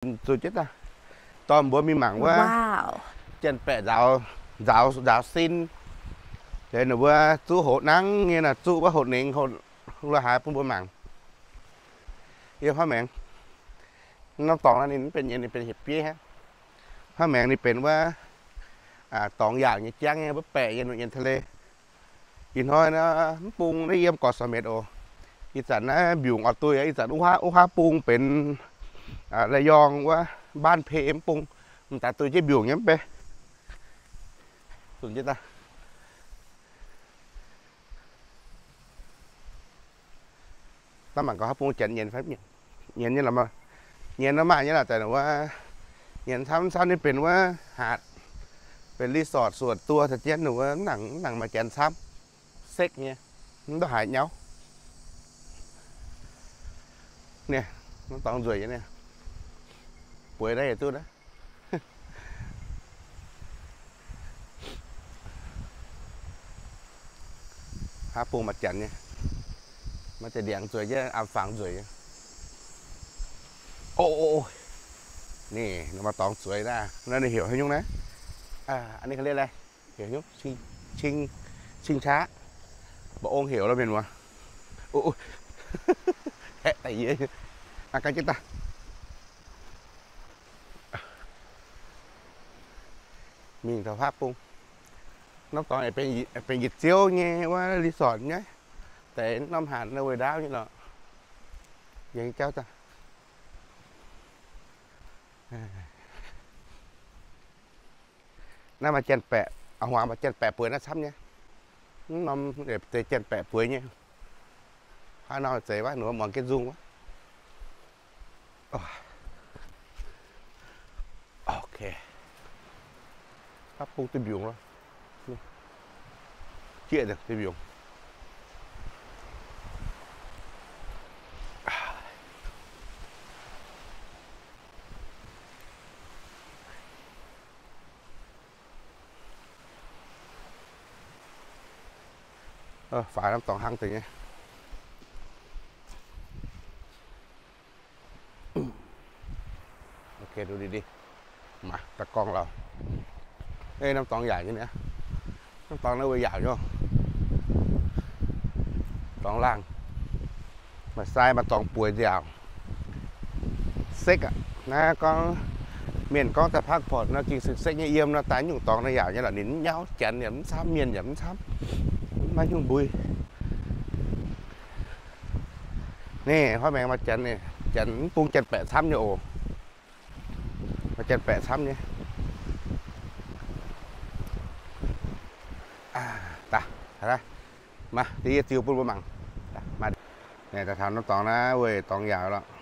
zuqc jienv daaih. Dorh mbuo mingh mangc wuov janx-baeqc nzaaux, nzaaux sin. Liuz ninh mbuo zuqv hoqc nangv nyei nor, zuqv wuov hoqc nengz, hoqc lo haaix bun mbuo mangc. Yiem hnoi maengx norm dorngx naaiv ninh mv benx nyienh, ninh benx hietc bieiv hnangv. Hnoi maengx ninh benx wuov dorngx yaauc nyei jangv nyei, wuov baeqc nyei, nongc nyei ทะเล. Ih hnoi naaiv mv bung naaiv yiem เกาะเสม็ด oc. Ih zanc naaiv mbiungc oix duih, ih zanc wuov haav bung benx la'yongh wuov บ้านเพ mv bung. M'daaih duih jienv mbiungc nyei mv bei. Naaiv mangc gaax haav bung janx nyienz fai mv nyienz. Nyienz nyei lorqc, nyienz nor maaih nyei lorqc, daaih wuov nyienz camv camv nyei benx wuov hatc, benx รีสอร์ท ส่วนตัว caux jienv wuov, mv nangc maaih janx camv, sekv nyei, mv ndortv haaix nyauv. Nieh, norm dorngx nzueic nyei nieh, bueix naaiv yietc duqv naaiv. Haav bung maaih janx nyei, maaih ziex ndiangx zueiz jienv, am fangx nzueic nyei. Ninh maaih dorngx zueiz naaiv, naaiv ninh heuc haaix nyungc naaiv? Ninh เขาเรียกอะไร? Heuc haaix nyungc? ชิงช้า Mba'ong heuc lorqc mienh muoz. Haeqv daaih yie, gan jienv daaih. Mingh taux haav bung. Norm dorngx benx yietc ziouv nyei wuov รีสอร์ท nyei. Deix norm hatc naaiv wuov ndaauv nyei lorqc. Yie jauv daaih. Naaiv maaih janx-baeqc, a'huaangx maaih janx-baeqc bueix naaiv camv nyei. Mv norm deix janx-baeqc bueix nyei. Haaix nor zeiz wuov, ninh mbuo muangx jienv nzung wuov. Ok. Haav bung duih mbiungc loh. Jieqv duih mbiungc. Faix norm dorngx hnangv deix nyei. Ok, du di di. Maaih da'gorngv lauh. Norm dorngx yaauc nyei niaa. Norm dorngx naaiv wuov yaauc nyei. Dorngx laangh. Maaih sai maaih dorngx bueix nziaauc. Sekv aqv. Naaiv gorngv mienh gorngv daaih พักผ่อน nor, gengh sekv-sekv nyei. Yiem nor daaih nyungc dorngx naaiv yaauc nyei lorqc, ninh mv nyauv, janx yaac mv camv, mienh yaac mv camv, mv maaih nyungc mbui. Naaiv hnoi maengx maaih janx, janx mv bung janx-baeqc camv nyei oc. Maaih janx-baeqc camv nyei. Daaih, maaih deix yie ziux bun mbuo mangc. Daaih taux norm dorngx naaiv wuov dorngx yaauc lorqc.